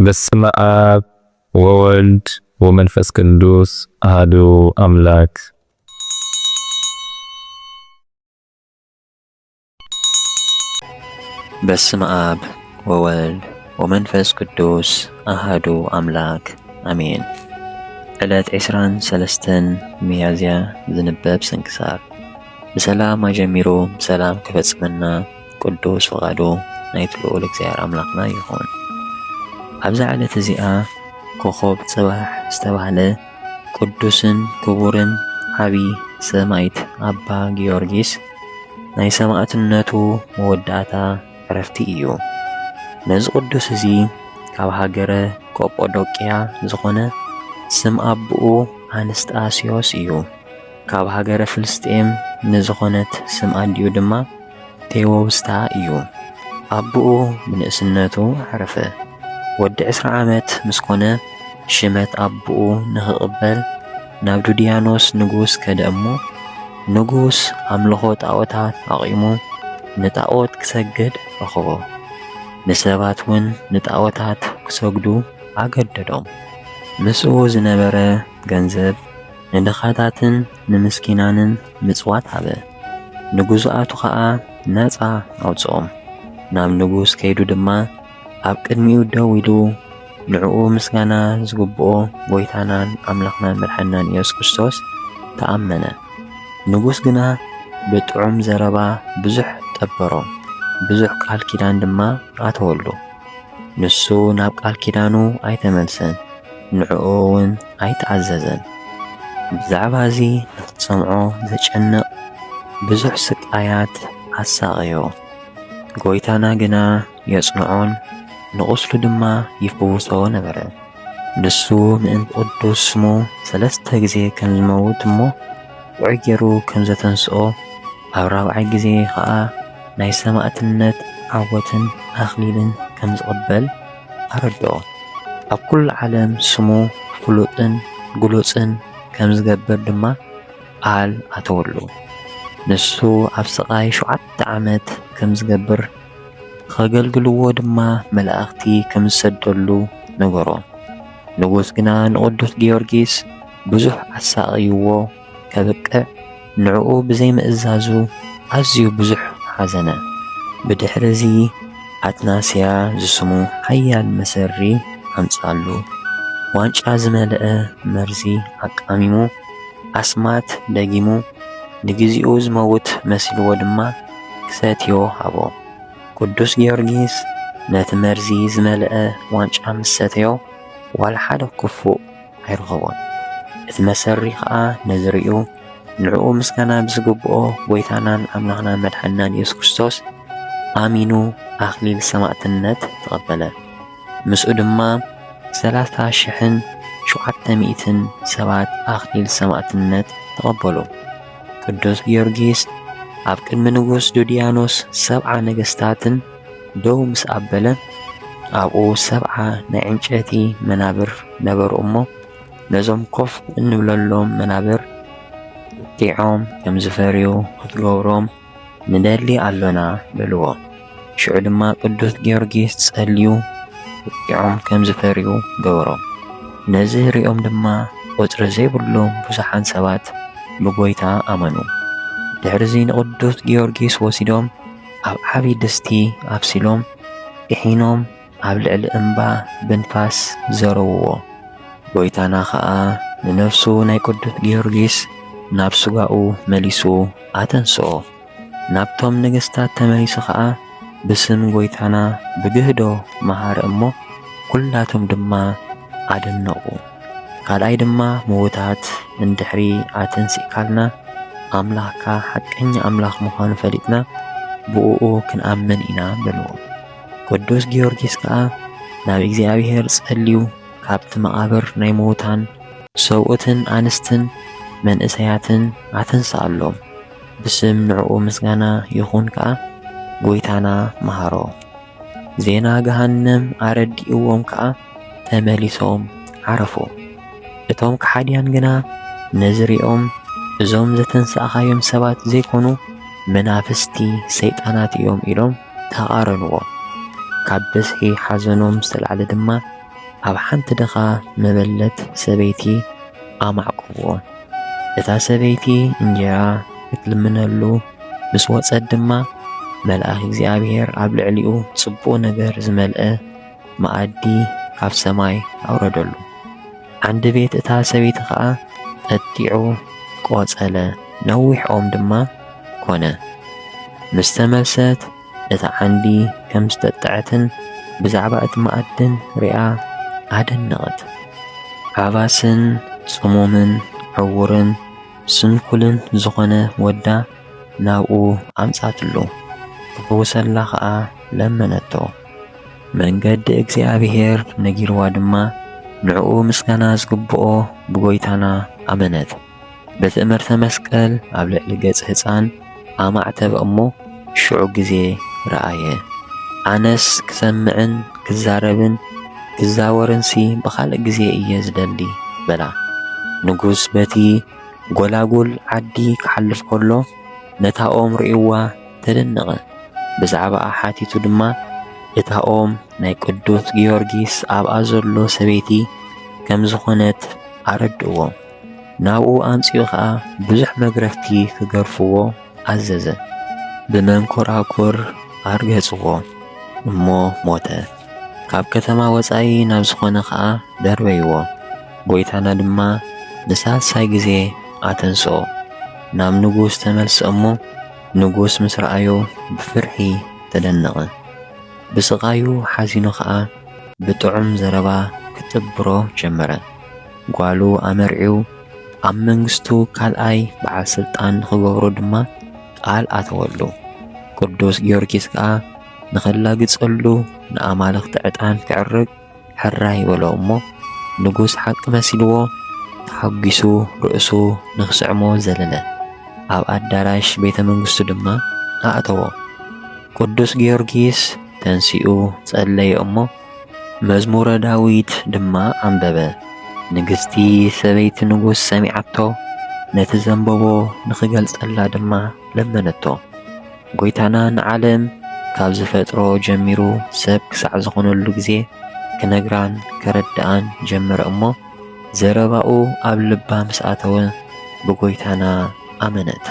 በስመ አብ ወወልድ ወመንፈስ ቅዱስ አሐዱ አምላክ። በስመ አብ ወወልድ ወመንፈስ ቅዱስ አሐዱ አምላክ አሜን። ዕለት ዕስራን ሰለስተን ሚያዝያ ዝንበብ ስንክሳር። ብሰላም ኣጀሚሩ ብሰላም ክፈጽመና ቅዱስ ፍቓዱ ናይቲ ልዑል እግዚኣብሔር ኣምላኽና ይኹን። ኣብዛ ዕለት እዚኣ ኮኾብ ጽባሕ ዝተባህለ ቅዱስን ክቡርን ዓቢ ሰማይት ኣባ ጊዮርጊስ ናይ ሰማእትነቱ መወዳእታ ዕረፍቲ እዩ። ነዚ ቅዱስ እዚ ካብ ሃገረ ቆጶዶቅያ ዝኾነ ስም ኣቦኡ ኣንስጣስዮስ እዩ። ካብ ሃገረ ፍልስጤም ንዝኾነት ስም ኣዲኡ ድማ ቴዎብስታ እዩ። ኣቦኡ ብንእስነቱ ዓረፈ። ወዲ ዕስራ ዓመት ምስ ኮነ ሽመት ኣቦኡ ንኽቕበል ናብ ዱድያኖስ ንጉስ ከደ እሞ፣ ንጉስ ኣምልኾ ጣዖታት ኣቑሙ ንጣዖት ክሰግድ ረኸቦ። ንሰባት እውን ንጣዖታት ክሰግዱ ኣገደዶም። ምስኡ ዝነበረ ገንዘብ ንድኻታትን ንምስኪናንን ምጽዋት ሃበ። ንግዙኣቱ ኸኣ ነጻ ኣውጽኦም። ናብ ንጉስ ከይዱ ድማ ኣብ ቅድሚኡ ደው ኢሉ ንዕኡ ምስጋና ዝግብኦ ጐይታናን ኣምላኽናን መድሓንናን ኢየሱስ ክርስቶስ ተኣመነ። ንጉስ ግና ብጥዑም ዘረባ ብዙሕ ጠበሮ፣ ብዙሕ ቃል ኪዳን ድማ ኣተወሉ። ንሱ ናብ ቃል ኪዳኑ ኣይተመልሰን፣ ንዕኡ እውን ኣይተኣዘዘን። ብዛዕባ እዚ ንኽትሰምዖ ዘጨንቕ ብዙሕ ስቃያት ኣሳቐዮ። ጐይታና ግና የጽንዖን ንቑስሉ ድማ ይፍውሶ ነበረ። ንሱ ምእንቲ ቅዱስ ስሙ ሰለስተ ግዜ ከም ዝመውት እሞ ጥዑይ ገይሩ ከም ዘተንስኦ፣ ኣብ ራብዓይ ግዜ ኸኣ ናይ ሰማእትነት ዓወትን ኣኽሊልን ከም ዝቕበል ኣረድኦ። ኣብ ኩሉ ዓለም ስሙ ፍሉጥን ግሉጽን ከም ዝገብር ድማ ቃል ኣተወሉ። ንሱ ኣብ ስቓይ ሸውዓተ ዓመት ከም ዝገብር፣ ኸገልግልዎ ድማ መላእኽቲ ከም ዝሰደሉ ነገሮ። ንጉስ ግና ንቅዱስ ጊዮርጊስ ብዙሕ ኣሳቕይዎ ከብቅዕ፣ ንዕኡ ብዘይምእዛዙ ኣዝዩ ብዙሕ ሓዘነ። ብድሕሪ እዚ ኣትናስያ ዝስሙ ሓያል መሰሪ ኣምጽኣሉ። ዋንጫ ዝመልአ መርዚ ኣቃሚሙ፣ ኣስማት ደጊሙ፣ ንግዜኡ ዝመውት መሲልዎ ድማ ክሰትዮ ሃቦ። ቅዱስ ጊዮርጊስ ነቲ መርዚ ዝመልአ ዋንጫ ምስ ሰተዮ፣ ዋላ ሓደ ክፉእ ኣይረኸቦን። እቲ መሰሪ ኸኣ ነዚ ርእዩ፣ ንዕኡ ምስጋና ብዝግብኦ ጐይታናን ኣምላኽናን መድሓንናን የሱስ ክርስቶስ ኣሚኑ ኣኽሊል ሰማእትነት ተቐበለ። ምስኡ ድማ ሰላሳ ሽሕን ሸውዓተ ሚእትን ሰባት ኣኽሊል ሰማእትነት ተቐበሉ። ቅዱስ ጊዮርጊስ ኣብ ቅድሚ ንጉስ ዱድያኖስ ሰብዓ ነገስታትን ደው ምስ ኣበለ፣ ኣብኡ ሰብዓ ናይ ዕንጨቲ መናብር ነበሩ እሞ፣ ነዞም ኮፍ እንብለሎም መናብር ውቂዖም ከም ዝፈርዩ ክትገብሮም ንደሊ ኣሎና በልዎ። ሽዑ ድማ ቅዱስ ጊዮርጊስ ጸልዩ ውቂዖም ከም ዝፈርዩ ገበሮም። ነዚ ሪኦም ድማ ቁጽሪ ዘይብሎም ብዙሓን ሰባት ብጎይታ ኣመኑ። ድሕርዚ ንቅዱስ ጊዮርጊስ ወሲዶም ኣብ ዓቢ ድስቲ ኣብሲሎም ጥሒኖም ኣብ ልዕሊ እምባ ብንፋስ ዘረውዎ። ጎይታና ኸኣ ንነፍሱ ናይ ቅዱስ ጊዮርጊስ ናብ ስጋኡ መሊሱ ኣተንስኦ። ናብቶም ነገስታት ተመሊሱ ኸኣ ብስም ጎይታና ብግህዶ መሃረ እሞ፣ ኩላቶም ድማ ኣደነቑ። ካልኣይ ድማ ምዉታት እንድሕሪ ኣተንሲእካልና፣ ኣምላኽካ ሓቀኛ ኣምላኽ ምዃኑ ፈሊጥና ብእኡ ክንኣምን ኢና በልዎ። ቅዱስ ጊዮርጊስ ከኣ ናብ እግዚኣብሔር ጸልዩ፣ ካብቲ መቓብር ናይ ምዉታን ሰብኡትን ኣንስትን መንእሰያትን ኣተንስኣሎም። ብስም ንዕኡ ምስጋና ይኹን ከኣ ጐይታና መሃሮ። ዜና ገሃነም ኣረዲእዎም ከኣ ተመሊሶም ዓረፉ። እቶም ከሓድያን ግና ነዚ ሪኦም፣ "እዞም ዘተንሳእኻዮም ሰባት ዘይኮኑ መናፍስቲ ሰይጣናት እዮም" ኢሎም ተቓረንዎ። ካብ ብዝሒ ሓዘኖም ዝተላዕለ ድማ ኣብ ሓንቲ ድኻ መበለት ሰበይቲ ኣማዕቁዎ። እታ ሰበይቲ እንጀራ ክትልምነሉ ምስ ወጸት ድማ፣ መልኣኽ እግዚኣብሔር ኣብ ልዕሊኡ ጽቡቕ ነገር ዝመልአ መኣዲ ካብ ሰማይ ኣውረደሉ። ዓንዲ ቤት እታ ሰበይቲ ኸኣ ጠጢዑ ቆጸለ፣ ነዊሕ ኦም ድማ ኮነ። ምስ ተመልሰት፣ እታ ዓንዲ ከም ዝተጠዐትን ብዛዕባ እቲ መኣድን ሪኣ ኣደነቐት። ሓባስን ጽሙምን ዕዉርን ስንኩልን ዝኾነ ወዳ ናብኡ ኣምጻትሉ። ክፍውሰላ ኸኣ ለመነቶ። መንገዲ እግዚኣብሔር ነጊርዋ ድማ፣ ንዕኡ ምስጋና ዝግብኦ ብጎይታና ኣመነት። ብትእምርተ መስቀል ኣብ ልዕሊ ገጽ ህጻን ኣማዕተበ እሞ፣ ሽዑ ግዜ ረኣየ። ኣነስ ክሰምዕን ክዛረብን ክዛወርንሲ ብኻልእ ግዜ እየ ዝደሊ፣ በላ። ንጉስ በቲ ጎላጉል ዓዲ ክሓልፍ ከሎ፣ ነታ ኦም ርእይዋ ተደነቐ። ብዛዕባኣ ሓቲቱ ድማ፣ እታ ኦም ናይ ቅዱስ ጊዮርጊስ ኣብኣ ዘሎ ሰበይቲ ከም ዝኾነት ኣረድእዎ። ናብኡ ኣምጺኡ ኸኣ ብዙሕ መግረፍቲ ክገርፍዎ ኣዘዘ። ብመንኮራኩር ኣርገጽዎ፣ እሞ ሞተ። ካብ ከተማ ወጻኢ ናብ ዝኾነ ኸኣ ደርበይዎ። ጎይታና ድማ ንሳልሳይ ግዜ ኣተንስኦ። ናብ ንጉስ ተመልሰ እሞ፣ ንጉስ ምስ ረኣዮ ብፍርሒ ተደነቐ። ብስቓዩ ሓዚኑ ኸኣ ብጥዑም ዘረባ ክጥብሮ ጀመረ። ጓሉ ኣመርዕዩ ኣብ መንግስቱ ካልኣይ በዓል ስልጣን ንኽገብሮ ድማ ቃል ኣተወሉ። ቅዱስ ጊዮርጊስ ከኣ ንኸላግጸሉ ንኣማልኽቲ ዕጣን ከዕርግ ሕራይ በሎ እሞ፣ ንጉስ ሓቂ መሲልዎ ተሓጒሱ ርእሱ ንኽስዕሞ ዘለለ። ኣብ ኣዳራሽ ቤተ መንግስቱ ድማ ኣእተዎ። ቅዱስ ጊዮርጊስ ተንሲኡ ጸለየ እሞ፣ መዝሙረ ዳዊት ድማ ኣንበበ። ንግስቲ ሰበይቲ ንጉስ ሰሚዓቶ፣ ነቲ ዘንበቦ ንኽገልጸላ ድማ ለመነቶ። ጎይታና ንዓለም ካብ ዝፈጥሮ ጀሚሩ ሰብ ክሳዕ ዝኾነሉ ግዜ ክነግራን ከረድኣን ጀመረ እሞ፣ ዘረባኡ ኣብ ልባ ምስ ኣተወ ብጎይታና ኣመነት።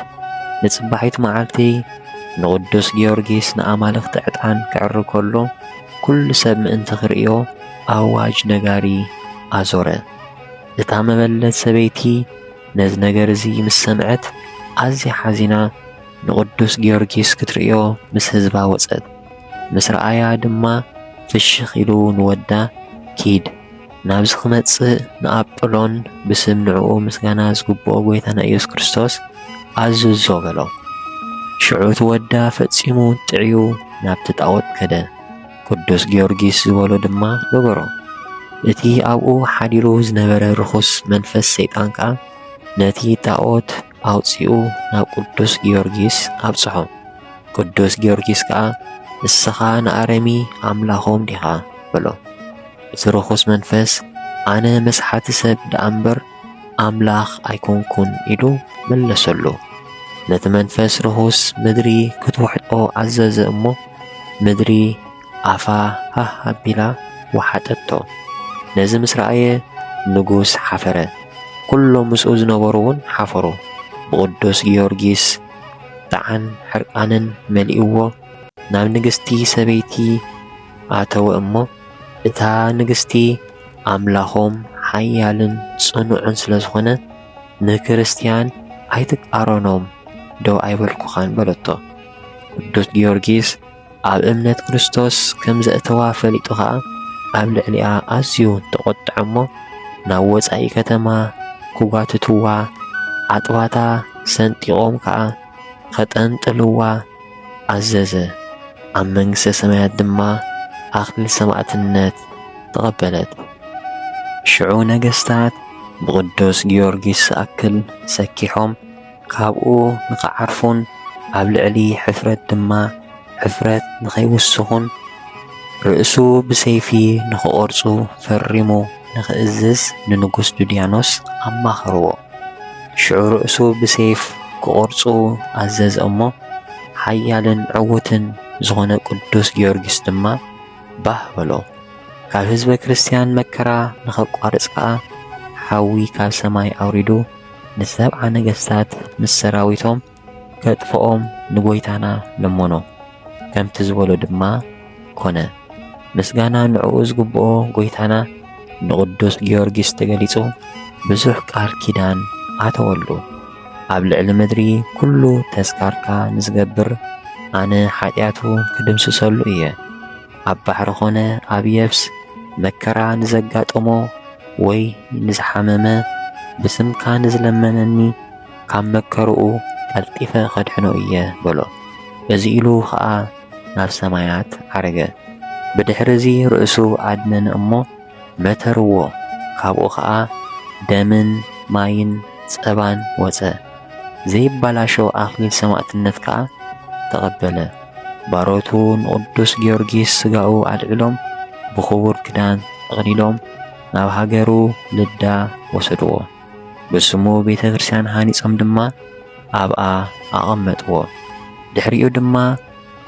ንጽባሒት መዓልቲ ንቅዱስ ጊዮርጊስ ንኣማልኽቲ ዕጣን ከዕሪ ከሎ፣ ኩሉ ሰብ ምእንቲ ክርእዮ ኣዋጅ ነጋሪ ኣዞረ። እታ መበለት ሰበይቲ ነዚ ነገር እዚ ምስ ሰምዐት ኣዝያ ሓዚና ንቅዱስ ጊዮርጊስ ክትርእዮ ምስ ህዝባ ወጸት። ምስ ረኣያ ድማ ፍሽኽ ኢሉ ንወዳ፣ "ኪድ፣ ናብዚ ክመጽእ ንኣጵሎን ብስም ንዕኡ ምስጋና ዝግብኦ ጎይታና ኢየሱስ ክርስቶስ ኣዝዞ" በሎ። ሽዑ እቲ ወዳ ፈጺሙ ጥዕዩ ናብቲ ጣኦት ከደ። ቅዱስ ጊዮርጊስ ዝበሎ ድማ ነገሮ። እቲ ኣብኡ ሓዲሩ ዝነበረ ርኹስ መንፈስ ሰይጣን ከኣ ነቲ ጣኦት ኣውጺኡ ናብ ቅዱስ ጊዮርጊስ ኣብጽሖ። ቅዱስ ጊዮርጊስ ከኣ፣ "ንስኻ ንኣረሚ ኣምላኾም ዲኻ?" በሎ። እቲ ርኹስ መንፈስ፣ "ኣነ መስሓቲ ሰብ ደኣ እምበር ኣምላኽ ኣይኮንኩን" ኢሉ መለሰሉ። ነቲ መንፈስ ርኹስ ምድሪ ክትውሕጦ ኣዘዘ እሞ፣ ምድሪ ኣፋ ሃህ ኣቢላ ወሓጠቶ። ነዚ ምስ ረኣየ ንጉስ ሓፈረ። ኩሎም ምስኡ ዝነበሩ እውን ሓፈሩ። ብቅዱስ ጊዮርጊስ ጣዕን ሕርቃንን መሊእዎ ናብ ንግስቲ ሰበይቲ ኣተወ እሞ፣ እታ ንግስቲ ኣምላኾም ሓያልን ጽኑዕን ስለ ዝኾነ፣ "ንክርስትያን ኣይትቃረኖም ዶ ኣይበልኩኻን?" በለቶ። ቅዱስ ጊዮርጊስ ኣብ እምነት ክርስቶስ ከም ዘእተዋ ፈሊጡ ኸኣ ኣብ ልዕሊኣ ኣዝዩ ተቖጥዐ እሞ፣ ናብ ወጻኢ ከተማ ክጓትትዋ፣ ኣጥባታ ሰንጢቖም ከኣ ከጠንጥልዋ ኣዘዘ። ኣብ መንግስተ ሰማያት ድማ ኣኽሊል ሰማዕትነት ተቐበለት። ሽዑ ነገስታት ብቅዱስ ጊዮርጊስ ዝኣክል ሰኪሖም ካብኡ ንኽዓርፉን ኣብ ልዕሊ ሕፍረት ድማ ሕፍረት ንኸይውስኹን፣ ርእሱ ብሰይፊ ንኽቖርጹ ፈሪሙ ንኽእዝዝ ንንጉስ ዱድያኖስ ኣማኸርዎ። ሽዑ ርእሱ ብሰይፍ ክቖርጹ ኣዘዘ እሞ፣ ሓያልን ዕዉትን ዝኾነ ቅዱስ ጊዮርጊስ ድማ ባህ በሎ። ካብ ህዝበ ክርስትያን መከራ ንኸቋርጽ ከኣ ሓዊ ካብ ሰማይ ኣውሪዱ ንሰብዓ ነገስታት ምስ ሰራዊቶም ከጥፍኦም ንጎይታና ለመኖ። ከምቲ ዝበሎ ድማ ኮነ። ምስጋና ንዕኡ ዝግብኦ ጎይታና ንቅዱስ ጊዮርጊስ ተገሊጹ ብዙሕ ቃል ኪዳን ኣተወሉ። ኣብ ልዕሊ ምድሪ ኩሉ ተስካርካ ንዝገብር ኣነ ሓጢኣቱ ክድምስሰሉ እየ። ኣብ ባሕሪ ኾነ ኣብ የብስ መከራ ንዘጋጠሞ ወይ ንዝሓመመ ብስምካ ንዝለመነኒ ካብ መከርኡ ቀልጢፈ ኸድሕኖ እየ በሎ። እዚ ኢሉ ኸኣ ናብ ሰማያት ዓረገ። ብድሕሪ እዚ ርእሱ ኣድነነ እሞ መተርዎ፣ ካብኡ ኸኣ ደምን ማይን ጸባን ወጸ። ዘይባላሾ ኣኽሊል ሰማዕትነት ከኣ ተቐበለ። ባሮቱ ንቅዱስ ጊዮርጊስ ስጋኡ ኣልዒሎም ብኽቡር ክዳን ጠቕሊሎም ናብ ሃገሩ ልዳ ወሰድዎ። ብስሙ ቤተ ክርስቲያን ሃኒጾም ድማ ኣብኣ ኣቐመጥዎ። ድሕሪኡ ድማ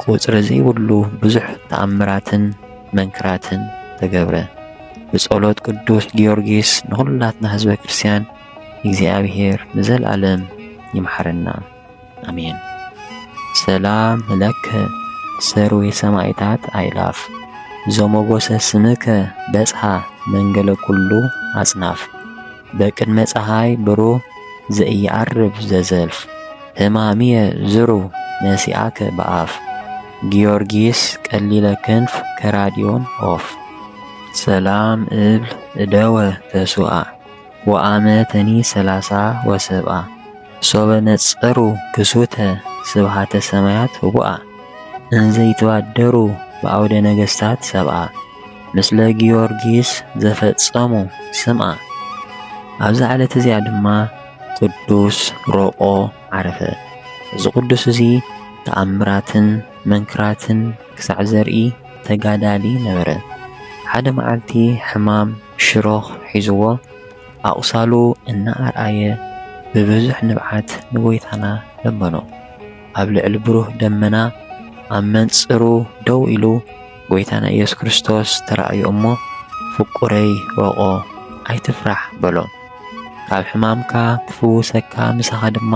ቁጽሪ ዘይብሉ ብዙሕ ተኣምራትን መንክራትን ተገብረ። ብጸሎት ቅዱስ ጊዮርጊስ ንኹላትና ህዝበ ክርስቲያን እግዚኣብሔር ንዘለኣለም ይምሓረና። ኣሜን። ሰላም ለከ ሰርዌ ሰማዕታት ኣይላፍ ዘሞጎሰ ስምከ በጽሓ መንገለ ኩሉ ኣጽናፍ በቅድመ ጸሓይ ብሩህ ዘኢየዕርብ ዘዘልፍ ህማምየ ዝሩ ነሲኣከ በኣፍ ጊዮርጊስ ቀሊለ ክንፍ ከራድዮን ኦፍ ሰላም እብል እደወ ተሱኣ ወአመተኒ ሰላሳ ወሰብአ ሶበ ነጸሩ ክሱተ ስብሃተ ሰማያት ህቡኣ እንዘይትባደሩ ብአውደ ነገስታት ሰብአ ምስለ ጊዮርጊስ ዘፈጸሙ ስምኣ። ኣብዛ ዕለት እዚኣ ድማ ቅዱስ ሮቆ ዓረፈ። እዚ ቅዱስ እዚ ተኣምራትን መንክራትን ክሳዕ ዘርኢ ተጋዳሊ ነበረ። ሓደ መዓልቲ ሕማም ሽሮኽ ሒዝዎ ኣቑሳሉ እናኣርኣየ ብብዙሕ ንብዓት ንጎይታና ለመኖ። ኣብ ልዕሊ ብሩህ ደመና ኣብ መንጽሩ ደው ኢሉ ጎይታና ኢየሱስ ክርስቶስ ተራእዮ እሞ ፍቁረይ ሮቆ ኣይትፍራሕ በሎ። ካብ ሕማምካ ክፍውሰካ ምሳኻ ድማ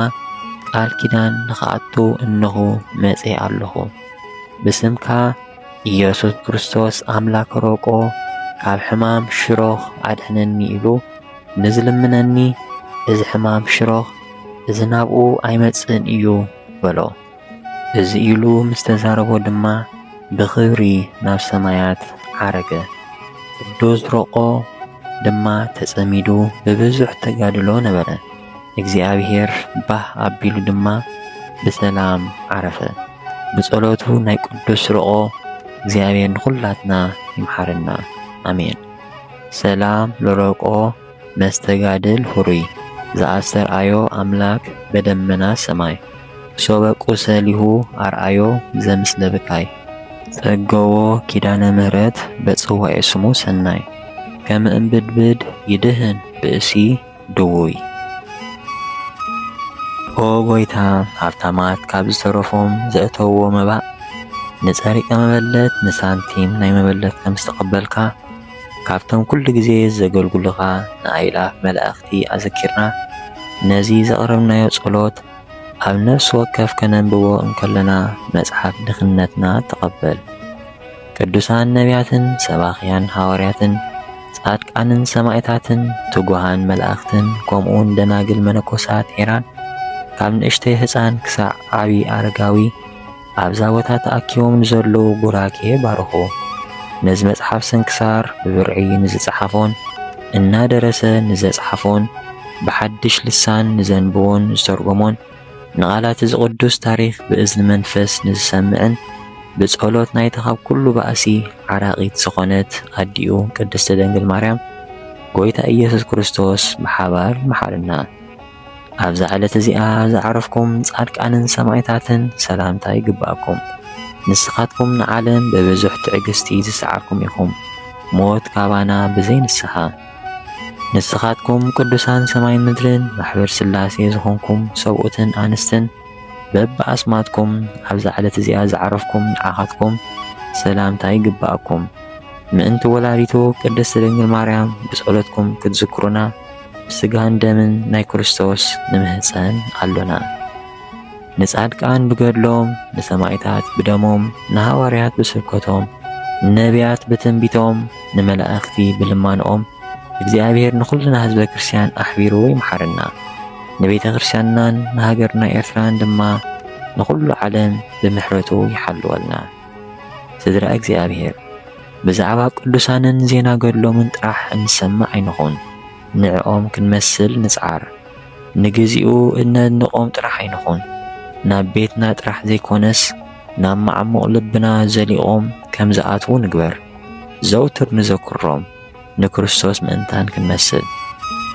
ቃል ኪዳን ንኽኣቱ እንሆ መጺኤ ኣለኹ። ብስምካ ኢየሱስ ክርስቶስ ኣምላክ ሮቆ ካብ ሕማም ሽሮኽ ኣድሕነኒ ኢሉ ንዝልምነኒ እዚ ሕማም ሽሮኽ እዚ ናብኡ ኣይመጽእን እዩ በሎ። እዚ ኢሉ ምስ ተዛረቦ ድማ ብኽብሪ ናብ ሰማያት ዓረገ። ቅዱስ ሮቆ ድማ ተጸሚዱ ብብዙሕ ተጋድሎ ነበረ። እግዚኣብሔር ባህ ኣቢሉ ድማ ብሰላም ዓረፈ። ብጸሎቱ ናይ ቅዱስ ሮቆ እግዚኣብሔር ንኹላትና ይምሓረና። ኣሜን። ሰላም ለሮቆ መስተጋድል ሁሩይ ዘኣስተርኣዮ ኣምላክ በደመና ሰማይ ሶበ ቁሰሊሁ ኣርኣዮ ዘምስለ ብካይ ጸገዎ ኪዳነ ምህረት በጽዋኤ ስሙ ሰናይ ከም እምብድብድ ይድህን ብእሲ ድውይ። ኦ ጎይታ፣ ሃብታማት ካብ ዝተረፎም ዘእተውዎ መባእ፣ ንጸሪቀ መበለት ንሳንቲም ናይ መበለት ከም ዝተቐበልካ፣ ካብቶም ኩሉ ግዜ ዘገልግሉኻ ንኣእላፍ መላእኽቲ ኣዘኪርና፣ ነዚ ዘቕረብናዮ ጸሎት ኣብ ነፍሲ ወከፍ ከነንብቦ እንከለና፣ መጽሓፍ ድኽነትና ተቐበል። ቅዱሳን ነቢያትን ሰባኽያን ሃዋርያትን ጻድቃንን ሰማዕታትን ትጉሃን መላእኽትን ከምኡውን ደናግል መነኮሳት ሄራን ካብ ንእሽተይ ህጻን ክሳዕ ዓቢ ኣረጋዊ ኣብዛ ቦታ ተኣኪቦም ንዘለዉ ቡራኬ ባርኹ። ነዚ መጽሓፍ ስንክሳር ብብርዒ ንዝጸሓፎን እናደረሰ ንዘጽሓፎን ብሓድሽ ልሳን ንዘንብቦን ዝተርጎሞን ንቓላት እዚ ቅዱስ ታሪኽ ብእዝኒ መንፈስ ንዝሰምዕን ብጸሎት ናይታ ካብ ኩሉ ባእሲ ዓራቒት ዝኾነት ኣዲኡ ቅድስቲ ድንግል ማርያም ጎይታ ኢየሱስ ክርስቶስ ብሓባር ይምሓረና። ኣብዛ ዕለት እዚኣ ዝዓረፍኩም ጻድቃንን ሰማዕታትን ሰላምታ ይግብኣኩም። ንስኻትኩም ንዓለም ብብዙሕ ትዕግስቲ ዝሰዓርኩም ኢኹም፣ ሞት ካባና ብዘይ ንስሓ። ንስኻትኩም ቅዱሳን ሰማይን ምድርን ማሕበር ሥላሴ ዝኾንኩም ሰብኡትን ኣንስትን በብኣስማትኩም ኣብዛ ዕለት እዚኣ ዝዓረፍኩም ንዓኻትኩም ሰላምታ ይግብኣኩም። ምእንቲ ወላዲቱ ቅድስት ድንግል ማርያም ብጸሎትኩም ክትዝክሩና ብስጋን ደምን ናይ ክርስቶስ ንምህጸን ኣሎና። ንጻድቃን ብገድሎም፣ ንሰማዕታት ብደሞም፣ ንሃዋርያት ብስብከቶም፣ ንነቢያት ብትንቢቶም፣ ንመላእኽቲ ብልማንኦም፣ እግዚኣብሔር ንኹልና ህዝበ ክርስቲያን ኣሕቢሩ ይምሓረና። ንቤተ ክርስቲያንናን ንሃገርና ኤርትራን ድማ ንኹሉ ዓለም ብምሕረቱ ይሓልወልና። ስድራ እግዚኣብሔር፣ ብዛዕባ ቅዱሳንን ዜና ገድሎምን ጥራሕ እንሰምዕ ኣይንኹን። ንዕኦም ክንመስል ንጽዓር። ንግዚኡ እነድንቖም ጥራሕ ኣይንኹን። ናብ ቤትና ጥራሕ ዘይኮነስ፣ ናብ ማዕሙቕ ልብና ዘሊቖም ከም ዝኣትዉ ንግበር። ዘውትር ንዘክሮም፣ ንክርስቶስ ምእንታን ክንመስል።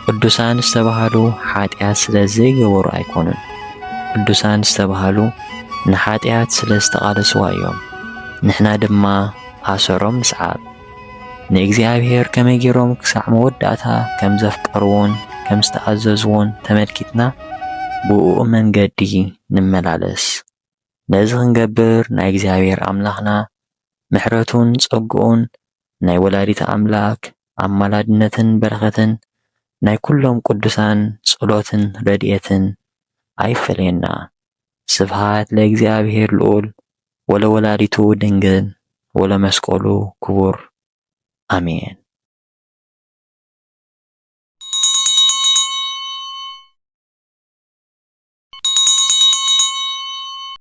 ቅዱሳን ዝተባህሉ ሓጢኣት ስለ ዘይገበሩ ኣይኮኑን። ቅዱሳን ዝተባህሉ ንሓጢኣት ስለ ዝተቓለስዋ እዮም። ንሕና ድማ ኣሰሮም ንስዓብ። ንእግዚኣብሔር ከመይ ገይሮም ክሳዕ መወዳእታ ከም ዘፍቀርዎን ከም ዝተኣዘዝዎን ተመልኪትና፣ ብእኡ መንገዲ ንመላለስ። ነዚ ክንገብር ናይ እግዚኣብሔር ኣምላኽና ምሕረቱን ጸግኡን ናይ ወላዲተ ኣምላክ ኣማላድነትን በረኸትን ናይ ኩሎም ቅዱሳን ጸሎትን ረድኤትን ኣይፈለየና። ስብሃት ለእግዚኣብሔር ልዑል ወለወላዲቱ ድንግል ወለመስቀሉ ክቡር። ኣሜን።